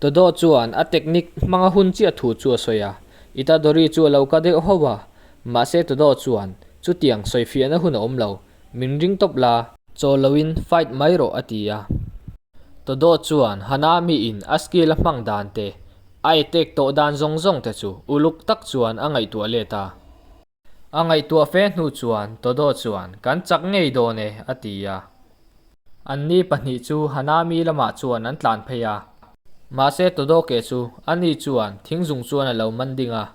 Todo chuan a technique hmanga hun chiah thu chu a sawi a, Itadori chu a lo ka deuh ho a, mahse Todo chuan chutiang sawifiahna hun a awm lo, min ring tawp la, chaw loin fight mai rawh a ti a. Todo chuan Hanami in a skill a hmang dan te, a attack tawh dan zawng zawng te chu uluk tak chuan a ngaihtuah let a. A ngaihtuah fe hnu chuan Todo chuan kan chak ngei dawn e a ti a. Anni pahnih chu Hanami lamah chuan an tlan phei a. Mahse Todo ke chu ani chuan thing zung chuan a lo man ding a.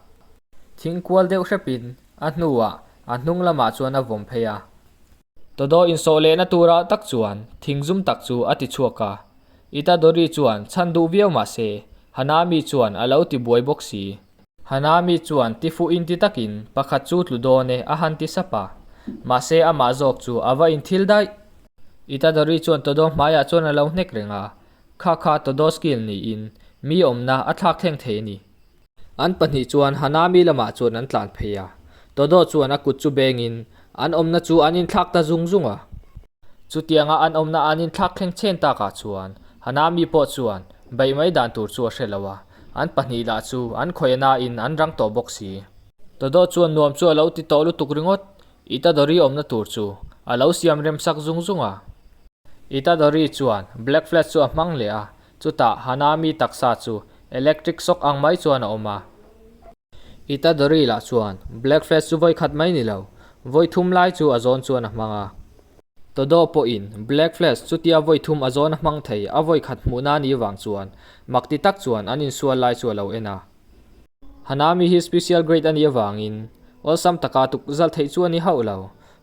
Thing kual deuh hrepin a hnuah a hnung lamah chuan a vawm phei a. Todo insawh lehna turah tak chuan thing zum tak chu a ti chhuak a. Itadori chuan chhan duh viau mah se Hanami chuan a lo ti buai bawk si. Hanami chuan tifuh inti takin pakhat chu tlu dawn e a han ti sap a, mahse amah zawk chu a va inthil daih. Itadori chuan Todo hmaiah chuan a lo hnek reng a, kha kha Todo skill niin mi awmna a thlak thleng thei a ni. An pahnih chuan Hanami lamah chuan an tlan phei a, Todo chuan a kut chu bengin an awmna chu an inthlak ta zung zung a. Chutianga an awmna an inthlak thleng chhen takah chuan Hanami pawh chuan beih mai dan tur chu a hre lo a, an pahnih lah chu an khawih nain an rang tawh bawk si. Todo chuan nuam chu a lo ti tawh lutuk ringawt, Itadori awmna tur chu a lo siam rem sak zung zung a. Itadori chuan Black Flash chu a hmang leh a, chutah Hanami taksa chu electric shock ang mai chuan a awm a. Itadori lah chuan Black Flash chu vawi khat mai ni lo, vawi thum lai chu a zawn chuan a hmang a. Todo pawhin Black Flash chutia vawi thum a zawn a hmang thei a vawi khat hmuhna ni vang chuan mak ti tak chuan an insual lai chu a lo en a. Hanami hi special grade a nih avangin awlsam taka tuk zal theih chu a ni hauh lo.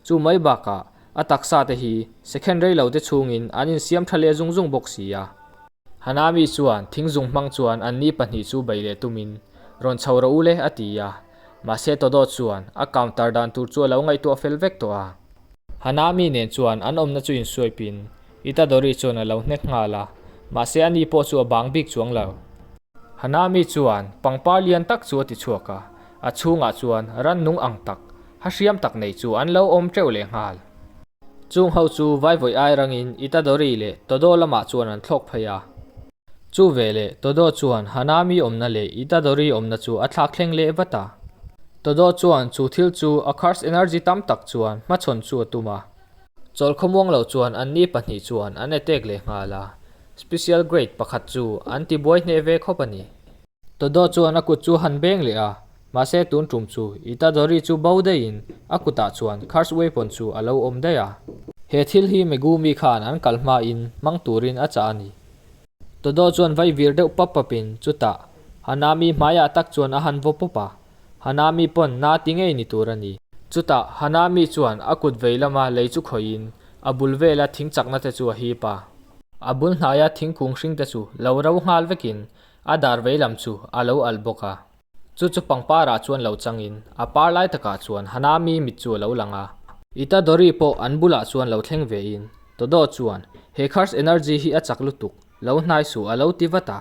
Chu mai bakah a taksa te hi second rei lo te chhungin an insiam tha leh zung zung bawk si a. Hanami chuan thingzung hmang chuan anni pahnih chu bei leh tumin, Rawn chho rawh u le, a ti a. Mahse Todo chuan a counter dan tur chu a lo ngaihtuah fel vek tawh a. Hanami nen chuan an awmna chu insuaipin Itadori chuan a lo hnek nghal a, mahse ani pawh chu a bang bik chuang lo. Hanami chuan pangpar lian tak chu a ti chhuak a, a chhungah chuan rannung ang tak, ha hriam tak nei chu an lo awm teuh leh nghal. Chung ho chu Vaivawih ai rangin Itadori leh Todo lamah chuan an thlawk phei a. Chu veleh Todo chuan Hanami awmna leh Itadori awmna chu a thlak thleng leh vat a. Todo chuan chu thil chu a curse energy tam tak chuan hmachhawn chu a tum a. Chawl khawmuang lo chuan anni pahnih chuan an attack leh nghal a, special grade pakhat chu an tibuai hneh ve khawp a ni. Todo chuan a kut chu han beng leh a, mahse tun tum chu Itadori chu bo daihin a kutah chuan curse weapon chu a lo awm daih a. He thil hi Megumi khan an kal hmain hmang turin a chah a ni. Todo chuan vai vir deuh pap papin chutah Hanami hmaiah tak chuan a han vaw pawp a, Hanami pawn na ti ngei ni tur a ni. Chutah Hanami chuan a kut vei lama lei chu khawihin a bul vela thing chakna te chu a hip a. A bul hnaia thingkung hring te chu lo ro nghal vekin A dar vei lam chu a lo alh bawk a. Chu chu pangpar ah chuan lo changin a par lai takah chuan Hanami mit chu a lo lang a. Itadori pawh an bulah chuan lo thleng ve in Todo chuan he curse energy hi a chak lutuk, lo hnai suh a lo ti vat a.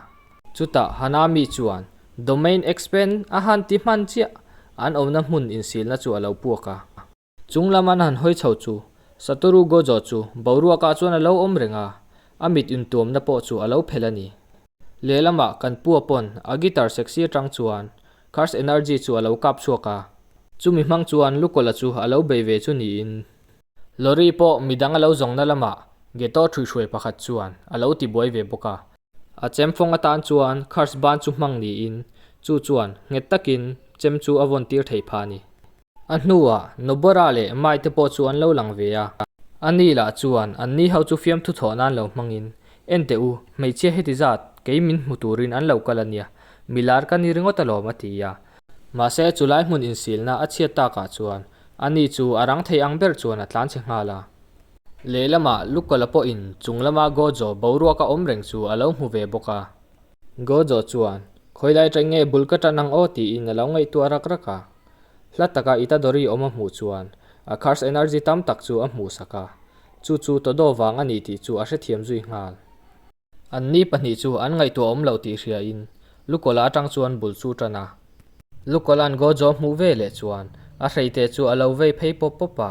Chutah Hanami chuan Domain expand a han ti hman chiah, an awmna hmun insilna chu a lo puak a. Chung lam an han hawi chho chu Satoru Gojo chu boruakah chuan a lo awm reng a, a mit intuamna pawh chu a lo phelh a ni. Lehlamah kan pua pawn a guitar sexy atang chuan Curse Energy chu a lo kap chhuak a, chumi hmang chuan Lukola chu a lo bei ve chu niin Lorry pawh midang a lo zawngna lamah Geto ṭhuihhruai pakhat chuan a lo tibuai ve bawk a. A chem fawng atan chuan Curse ban chu hmang niin chu chuan nghet takin chem chu a vawn tir thei pha a ni. A hnuah Nobara leh Mai te pawh chu an lo lang ve a. Ani lah chuan anni ho chu fiamthu thawh nan lo hmangin, En teh u, hmeichhia heti zat, kei min hmu turin an lo kal a nia, milar ka ni ringawt alawm a ti a. Mahse chulai hmun insilna a chhiat takah chuan ani chu a rang thei ang ber chuan a tlanchhe nghal a. Lehlamah Lukala pawhin chung lama Gojo boruaka awm reng chu a lo hmu ve bawk a. Gojo chuan, Khawilai ṭaih nge bul ka ṭan ang aw tiin a lo ngaihtuah rak rak a. Hla taka Itadori awm a hmuh chuan a curse energy tam tak chu a hmuhsak a, chu chu Todo vang a ni tih chu a hrethiam zui nghal. Anni pahnih chu an ngaihtuah awm loh tih hriain Lukola atang chuan bul chu tan a. Lukola'n Gojo hmuh ve leh chuan a hreite chu a lo vei phei pawp pawp a,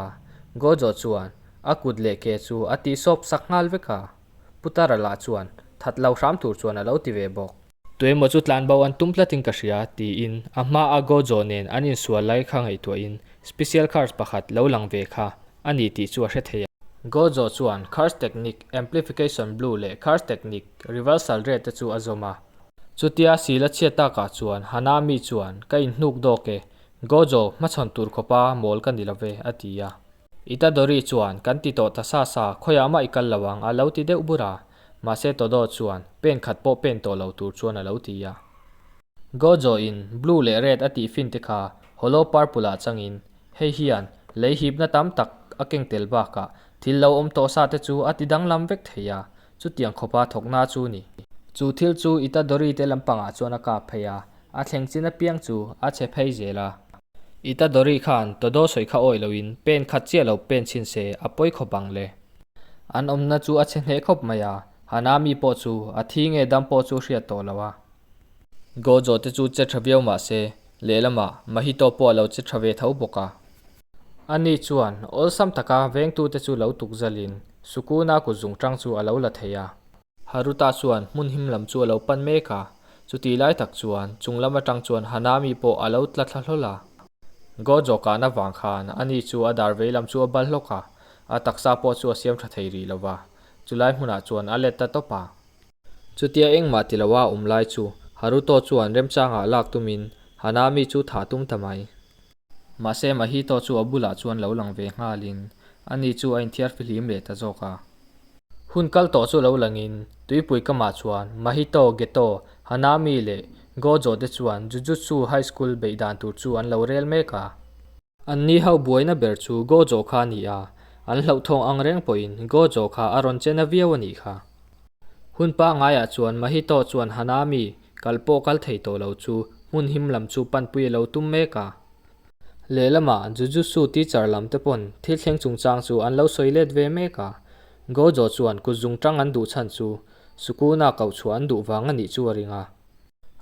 Gojo chuan a kut leh ke chu a tihsawp sak nghal vek a, Putara lah chuan that lo hram tur chuan a lo ti ve bawk. Tuemaw chu tlanbo an tum tlatin ka hria, tiin a hmaa Gojo nen an insual lai kha ngaihtuahin special curse pakhat lo lang ve kha a ni tih chu a hre thei a. Gojo chuan curse technique Amplification Blue leh curse technique Reversal Red te chu a zawm a. Chutia sil a chhiat takah chuan Hanami chuan, Ka inhnuk dawk e, Gojo, hmachhawn tur khawpa mawl ka ni lo ve, a ti a. Itadori chuan, Kan ti tawh ta sa sa, khawiah mah i kal lo ang, a lo ti deuh bur a. Mahse Todo chuan, Pen khat pawh pen tawh lo tur chuan a lo ti a. Gojo in blue leh red a tih fin te kha hollow purple ah changin, hei hian lei hipna tam tak a keng tel bakah thil lo awm tawh sa te chu a ti danglam vek thei a, chutiang khawpa thawkna chu ni. Chu thil chu Itadori te lampangah chuan a kap phei a, a thleng chin apiang chu a chhe phei zel a. Itadori khan Todo sawi kha awih loin pen khat chiah lo pen chhin se a pawi khawp ang le. An awmna chu a chhe hneh khawp mai a, Hanami pawh chu a thi nge dam pawh chu hriat tawh lo a. Gojo te chu che tha viau mah se, lehlamah Mahito pawh a lo che tha ve tho bawk a. Ani chuan awlsam taka vengtute chu lo tuk zalin Sukuna kut zungtang chu a lo la thei a. Haruta chuan hmun him lam chu a lo pan mek a, chutih lai tak chuan chung lam atang chuan Hanami pawh a lo tla thla hlawl a. Gojo kahna vang khan ani chu a dar vei lam chu a bal hlawk a, a taksa pawh chu a siam tha thei rih lo va, chulai hmunah chuan a let ta tawp a. Chutia engmah ti loa a awm lai chu Haruto chuan remchangah lak tumin Hanami chu thah tum ta mai. Mahse Mahito chu a bulah chuan lo lang ve nghalin ani chu a inthiar fihlim leh ta zawk a. Hun kal tawh chu lo langin tuipui kamah chuan Mahito, Geto, Hanami leh Gojo te chuan Jujutsu High School beih dan tur chu an lo rel mek a. Anni ho buaina ber chu Gojo kha a ni a, an hlauhthawng ang reng pawhin Gojo kha a rawn che na viau a nih kha. Hun pangaiah chuan Mahito chuan Hanami kal pawh kal thei tawh lo chu hmun him lam chu panpui a lo tum mek a. Lehlamah Jujutsu teacher lam te pawn thil thleng chungchang chu an lo sawi let ve mek a. Gojo chuan kut zung tang an duh chhan chu Sukuna koh chhuah an duh vang a nih chu a ring a.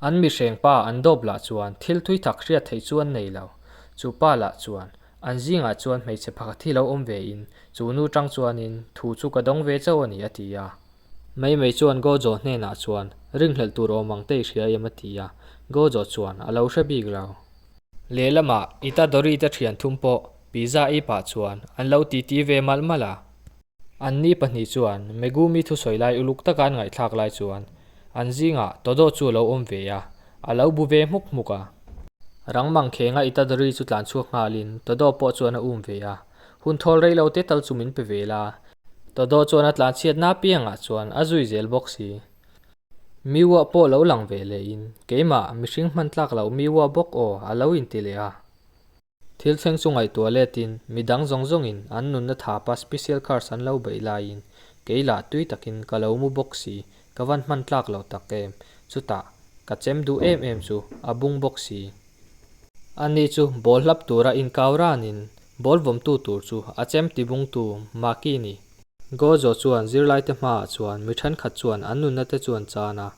An mihreng pa an dawp lah chuan thil thui tak hriat theih chu an nei lo. Chu pa lah chuan an zingah chuan hmeichhe pakhat hi lo awm ve in chu nu tang chuanin thu chu ka dawng ve chauh a ni a ti a. Mai mai chuan Gojo hnenah chuan ringhlelh tur awm ang te i hria em a ti a, Gojo chuan a lo hre bik lo. Lehlamah Itadori te thian thum pawh pizza ei pah chuan an lo titi ve malh malh a. Anni pahnih chuan Megumi thusawi lai uluk taka an ngaihthlak lai chuan an zingah Todo chu a lo awm ve a, a lo bu ve hmuk hmuk a. Rang mangkhenga Itadori chu tlan chhuak nghalin Todo pawh chuan a um ve a, Hun thawl rei lo te tal chu min pe ve la. Todo chuan a tlan chhiatna apiangah chuan a zui zel bawk si. Miua pawh lo lang ve lehin keimah mihring hman tlak loh Miua bawk aw a lo inti leh a. Thil thleng chu ngaihtuah letin mi dang zawng zawngin an nunna thapa special cars an lo beih laiin kei lah tui takin ka lo mu bawk si, ka van hman tlak lo tak em, chutah ka chem duh em em chu a bung bawk si. Ani chu ball hlap tura inkau ranin ball vawmtu tur chu a chem tibungtu Maki ni. Gojo chuan zirlaite hmaah chuan mi thenkhat chuan an nunna te chu an chan a,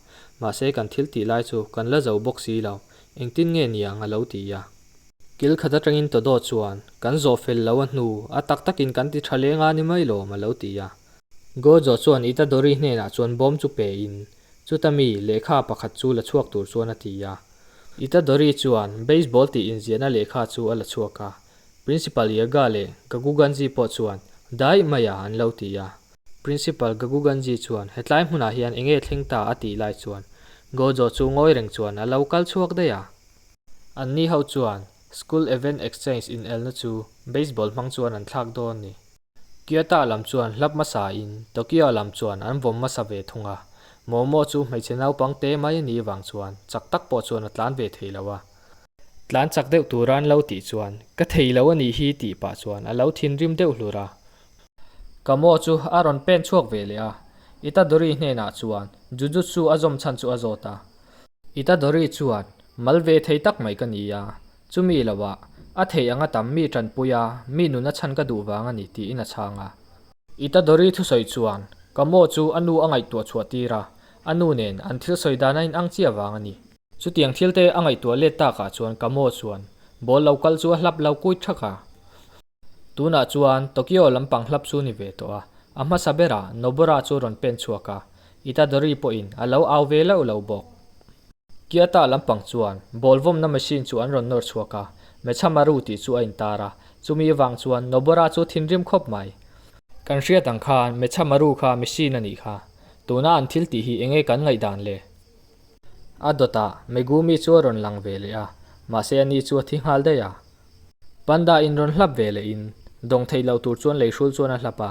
mahse kan thil tih lai chu kan la zo bawk si lo, engtin nge niang a lo ti a. Kil khat atangin Todo chuan, Kan zawh fel lo a hnu, a tak takin kan ti tha leng a ni mai lawm, a lo ti a. Gojo chuan Itadori hnenah chuan bawm chu pe in, chuta mi lehkha pakhat chu la chhuak tur chuan a ti a. Itadori chuan baseball tih inziahna lehkha chu a la chhuak a. Principal Yaga leh Gakuganji pawh chuan, Daih mai a, an lo ti a. Principal Gakuganji chuan, Hetlai hmunah hian enge thleng ta? a tih lai chuan Gojo chu ngawi reng chuan a lo kal chhuak daih a. Anni ho chuan School Event Exchange inelna chu baseball hmang chuan an thlak dawn ni. Kyoto lam chuan hlap hmasa in Tokyo lam chuan an vawm hmasa ve thung a. Momo chu hmeichhe naupang te mai a nih vang chuan chak tak pawh chuan a tlan ve thei lo a. Tlan chak deuh tura an lo tih chuan ka thei lo a nih hi tih pah chuan a lo thinrim deuh hlur a. Kamo chu a rawn pen chhuak ve leh a. Itadori hnenah chuan Jujutsu a zawm chhan chu a zawt a. Itadori chuan, Mal ve thei tak mai ka ni a, chumi loah a theih anga tam mi tanpui a, mi nuna chhan ka duh vang a ni tiin a chhang a. Itadori thusawi chuan Kamo chu a nu a ngaihtuah chhuah tir a, a nu nen an thil sawi dan a inang chiah vang a ni. Chutiang thil te a ngaihtuah let takah chuan Kamo chuan ball lo kal chu a hlap lo kuit thak a. Tunah chuan Tokyo lampang hlap chu ni ve tawh a, a hmasa berah Nobura chu rawn pen chhuak a, Itadori pawhin a lo au ve loh lo bawk. Kiata lampang chuan ball vawmna machine chu an rawn nawr chhuak a, Mechamaru tih chu a intar a, chumi avang chuan Nobara chu thinrim khawp mai. Kan hriat ang khan Mechamaru kha machine a nih kha, tuna an thil tih hi enge kan ngaihdan le? A dawtah Megumi chu a rawn lang ve leh a, mahse ani chu a thi nghal daih a. Panda in rawn hlap ve leh in, dawng theih loh tur chuan leihrul chuan a hlap a.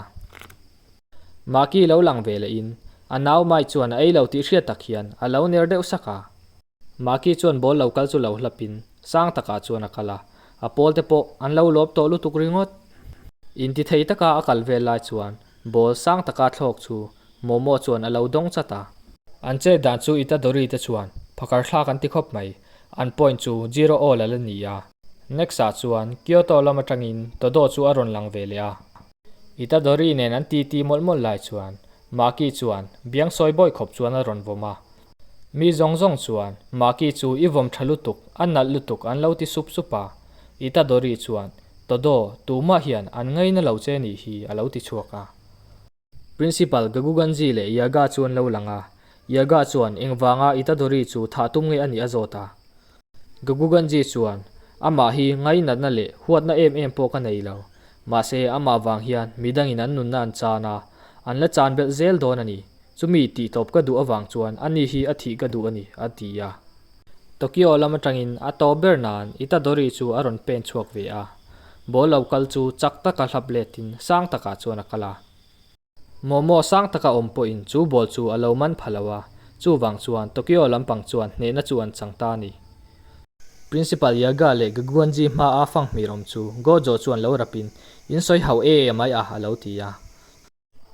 Maki lo lang ve leh in, a nau mai chuan a ei lo tih hriat tak hian a lo ner deuh sak a. Maki chuan ball lo kal chu lo hlap in, sang takah chuan a kal a, a pawl te pawh an lo lawp tawh lutuk ringawt. Intithei taka a kal vel lai chuan ball sang taka thlawk chu Momo chuan a lo dawng chat a. An chet dan chu Itadori te chuan phakar thlak an ti khawp mai. An point chu zero all a la ni a. Next ah chuan Kyoto lam atangin Todo chu a rawn lang ve leh a. Itadori nen an titi mawlh mawlh lai chuan Maki chuan biang sawi bawi khawp chuan a rawn vawm a. Mi zawng zawng chuan Maki chu i vawm tha lutuk, a nalh lutuk an lo ti sup sup a. Itadori chuan Todo tumah hian an ngaina lo che nih hi a lo ti chhuak a. Principal Gaguganji leh Yaga chu an lo lang a, Yaga chuan engvanga Itadori chu thah tum nge a nih a zawt a. Gaguganji chuan, Amah hi ngainatna leh huatna em em pawh ka nei lo. Mahse, amah vang hian midangin an nunna an chan a, an la chan belh zel dawn a ni. Chumi tihtawp ka duh avang chuan ani hi a thih ka duh a ni, a ti a. Tokyo lam atangin a tawp ber nan Itadori chu a rawn pen chhuak ve a. Ball lo kal chu chak taka hlap letin sang takah chuan a kal a. Momo sang taka awm pawhin chu ball chu a lo man pha lo a, chuvang chuan Tokyo lampang chuan hnehna chu an chang ta a ni. Principal Yaga leh Gaguanji hmaa fanghmir awm chu Gojo chuan lo rapin, In sawi hau e mai a, a lo ti a.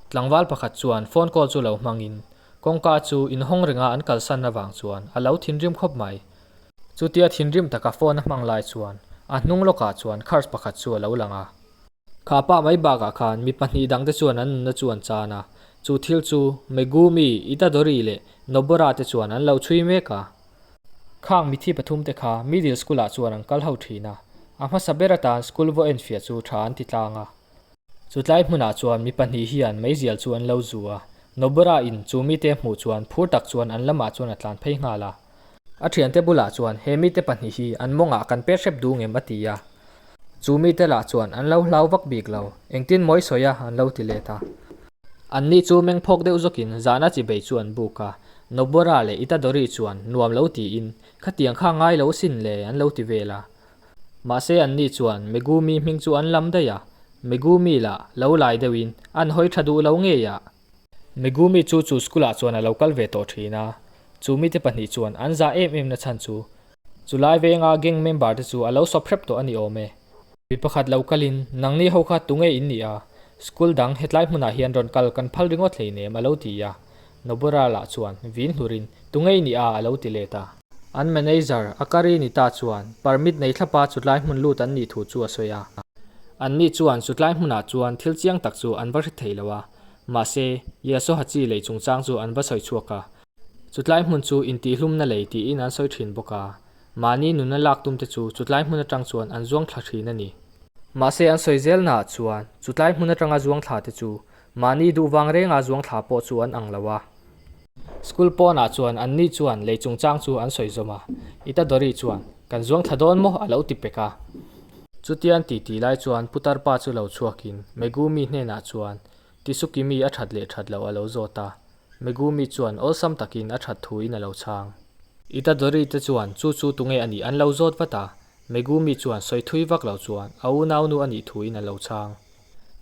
Tlangval pakhat chuan phone call chu lo hmangin kawngka chu inhawng renga an kalsan avang chuan a lo thinrim khawp mai. Chutia thinrim taka phone a hmang lai chuan a hnung lawkah chuan curse pakhat chu a lo lang a. Kha pa mai bakah khan mi pahnih dangte chuan an nunna chu an chan a, chu thil chu Megumi, Itadori leh Nobora te chuan an lo chhui mek a. Khang mithi pathumte kha middle school ah chuan an kal ho thin a, a hmasa ber atan school vaw enfiah chu tha an ti tlang a. Chutlai hmunah chuan mi pahnih hian meizial chu an lo zu a, Nobora in chu mite hmuh chuan phur tak chuan an lamah chuan a tlan phei nghal a. A thiante bulah chuan he mite pahnih hi an mawngah kan pet hrep duh ngem a ti a. Chu mite lah chuan an lo hlau vak bik lo, engtin mawi sawi a an lo ti let a. Anni chu meng phawk deuh zawkin zana chi bei chu an buk a, Nobora leh Itadori chuan nuam lo tiin khatiang kha ngai lo sin le an lo ti vel a. Mahse anni chuan Megumi hming chu an lam daih a, Megumi lah lo lai deuhin an hawi tha duh lo ngei a. Megumi chu chu school ah chuan a lo kal ve tawh thin a, chu mite pahnih chuan an zah em em na chhan chu chulai venga gang member te chu a lo sawp hrep tawh a ni awm e. Mi pakhat lo kalin nangni ho kha tunge in nih a, school dang hetlai hmunah hian rawn kal kan phal ringawt hleinem a lo ti a, Nobura lah chuan vin hlurin tunge i nih a a lo ti let a. An manager, Akari Nita chuan permit nei thlapa chutlai hmun lut an nih thu chu a sawi a. Anni chuan chutlai hmunah chuan thil chiang tak chu an va hre thei lo a, mahse, Yasohachi lei chungchang chu an va sawi chhuak a. Chutlai hmun chu intihlumna lei tiin an sawi thin bawk a, mahni nunna lak tumte chu chutlai hmun atang chuan an zuang thla thin a ni. Mahse, an sawi zelnaah chuan chutlai hmun atanga zuang thla te chu Mahni duh vang renga zuang thla pawh chu an ang lo a. School pawnah chuan anni chuan lei chungchang chu an sawi zawm a. Itadori chuan, Kan zuang thla dawn maw? a lo ti pek a. Chutian ti ti lai chuan putar pa chu lo chhuakin Megumi hnenah chuan Tisukimi a that leh that loh a lo zawt a. Megumi chuan awlsam takin a that thuin a lo chhang. Itadori te chuan chu chu tunge a nih an lo zawt vat a. Megumi chuan sawi thui vak lo chuan a unaunu a nih thuin a lo chhang.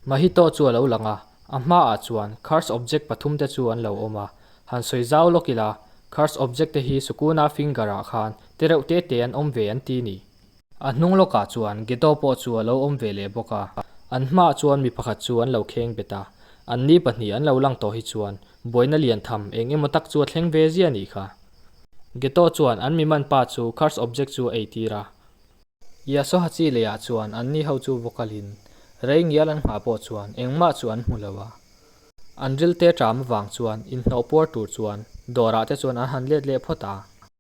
Mahito chu a lo lang a, a hmaah chuan curse object pathum te chu an lo awm a, han sawi zau lawk ila, curse object te hi Sukuna finger ah khan te reuh te te an awm ve an ti ni. A hnung lawkah chuan Geto pawh chu a lo awm ve leh bawk a, an hmaah chuan mi pakhat chu an lo kheng bet a, an ni pahnih an lo lang tawh hi chuan buaina lian tham eng emaw tak chu a thleng ve ziah a nih kha. Geto chuan an mi man pa chu curse object chu a eitir a. Yasohachi leiah chuan anni ho chu vokalin rei ngial an nghah pawh chuan engmah chu an hmu lo a. An rilte ṭam avang chuan inhnawh puar tur chuan dawrah te chuan an han let leh phawt a.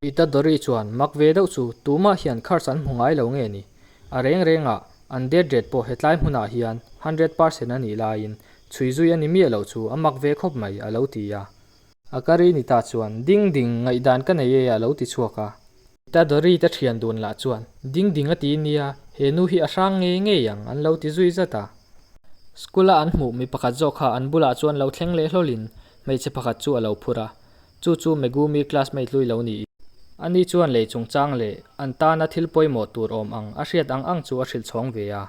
Itadori chuan mak ve deuh chu tumah hian curse an hmu ngai lo nge ni? A reng rengah an death rate pawh hetlai hmunah hian 100% a nih laiin chhui zui a ni miah loh chu a mak ve khawp mai a lo ti a. Akari Nita chuan, Ding ding, ngaihdan ka nei e a lo ti chhuak a. Itadori te thian dun lah chuan, Ding ding a ti nia, he nu hi a hrang ngei ngei ang an lo ti zui zat a. School a an hmuh mi pakhat zawk kha an bulah chuan lo thleng leh hlawlin hmeichhe pakhat chu a lo phur a, chu chu Megumi classmate hlui lo niin. Ani chuan lei chungchang leh an tana thil pawimawh tur awm ang a hriat ang ang chu a hrilh chhawng ve a.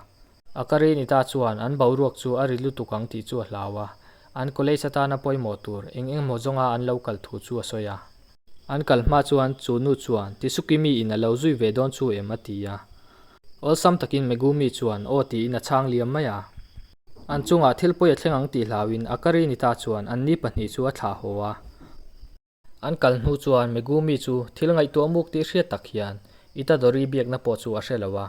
Akari Nita chuan an boruak chu a ri lutuk ang tih chu a hlau a, an college atana pawimawh tur eng engemaw zawnga an lo kal thu chu a sawi a. An kal hma chuan chu nu chuan Tisuki mi in a lo zui ve dawn chu em a ti a. Awlsam takin Megumi chuan aw tiin a chhang liam mai a. An chungah thil pawi a thleng ang tih hlauin Akari Nita chuan anni pahnih chu a thlah haw a. An kal hnu chuan Megumi chu thil ngaihtuah muk tih hriat tak hian Itadori biakna pawh chu a hre lo a.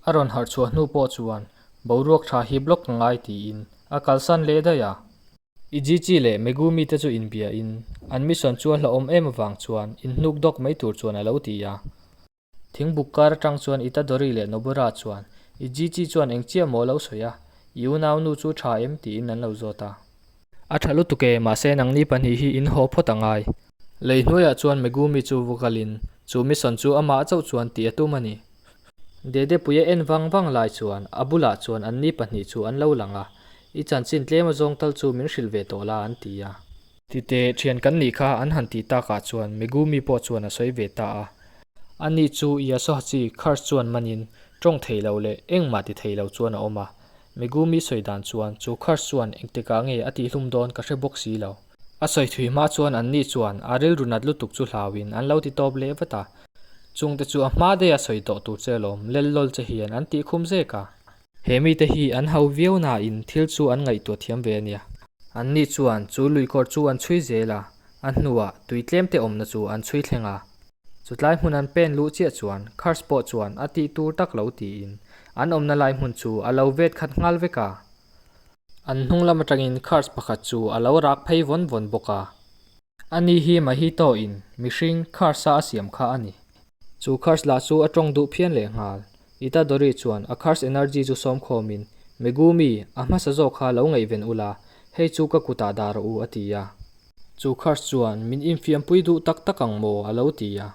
A rawn harh chhuah hnu pawh chuan boruak tha hi block ka ngai tiin a kalsan leh daih a. Ijichi leh Megumi te chu inbia in an mission chu a hlauhawm em avang chuan inhnuk dawk mai tur chuan a lo ti a. Thingbuk kar atang chuan Itadori leh Nobura chuan Ijichi chuan eng chiah maw lo sawi a, i unaunu chu tha em tiin an lo zawt a. A tha lutuk e, mahse nangni pahnih hi in haw phawt a ngai. Lei hnuaiah chuan Megumi chu va kalin chu mission chu amah chauh chuan tih a tum a ni. Dedepuia en vang vang lai chuan a bulah chuan anni pahnih chu an lo lang a, I chanchin tlem azawng tal chu min hrilh ve tawh la an ti a. Titeh, thian kan nih kha an han tih takah chuan Megumi pawh chuan a sawi ve ta a. Ani chu Yasuhachi curse chuan manin tawng thei lo leh engmah ti thei lo chuan a awm a. Megumi sawi dan chuan chu curse chuan engtikah nge a tihhlum dawn ka hre bawk si lo. A sawi thui hma chuan anni chuan a rilru nat lutuk chu hlauin an lo ti tawp leh vat a. Chungte chu a hma daiha sawi tawh tur che alawm lel lawl che hian an tih khum zek a. He mite hi an hau viau nain thil chu an ngaihtuah thiam ve a nia. Anni chuan chu luikawr chu an chhui zel a, a hnuah tui tlemte awmna chu an chhui thleng a. Chutlai hmun an pen luh chiah chuan Curse pawh chuan a tih tur tak lo tiin an awmna lai hmun chu a lo vet khat nghal vek a. An hnung lam atangin Curse pakhat chu a lo rak phei vawn vawn bawk a. Ani hi Mahito in mihring curse a a siam kha a ni. Chu curse lah chu a tawng duh phian leh nghal. Itadori chuan a curse energy chu sawm khawmin, Megumi, a hmasa zawk kha lo ngaihven ula, hei chu ka kutah dah rawh u a ti a. Chu curse chuan min infiampui duh tak tak ang maw a lo ti a.